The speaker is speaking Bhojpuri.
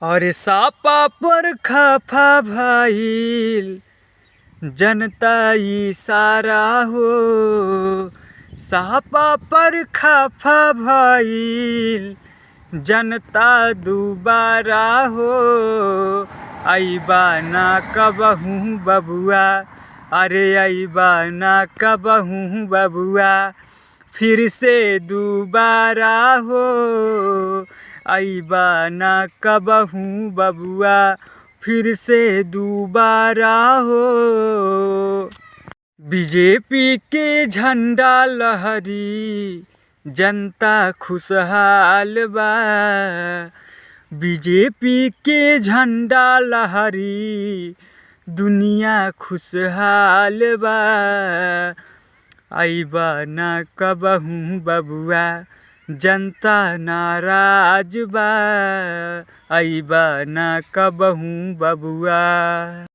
और सापा पर खफा भइल जनता ई सारा हो, सापा पर खफा भइल जनता दुबारा हो। अइबा ना कबहू बबुआ, अरे अइबा ना कबहू बबुआ फिर से दुबारा हो। अइबा ना कबहू बबुआ फिर से दुबारा हो। बीजेपी के झंडा लहरी जनता खुशहाल बा। बीजेपी के झंडा लहरी दुनिया खुशहाल बा। अइबा ना कबहू बबुआ जनता नाराज बा। अइबा ना कबहू बबुआ।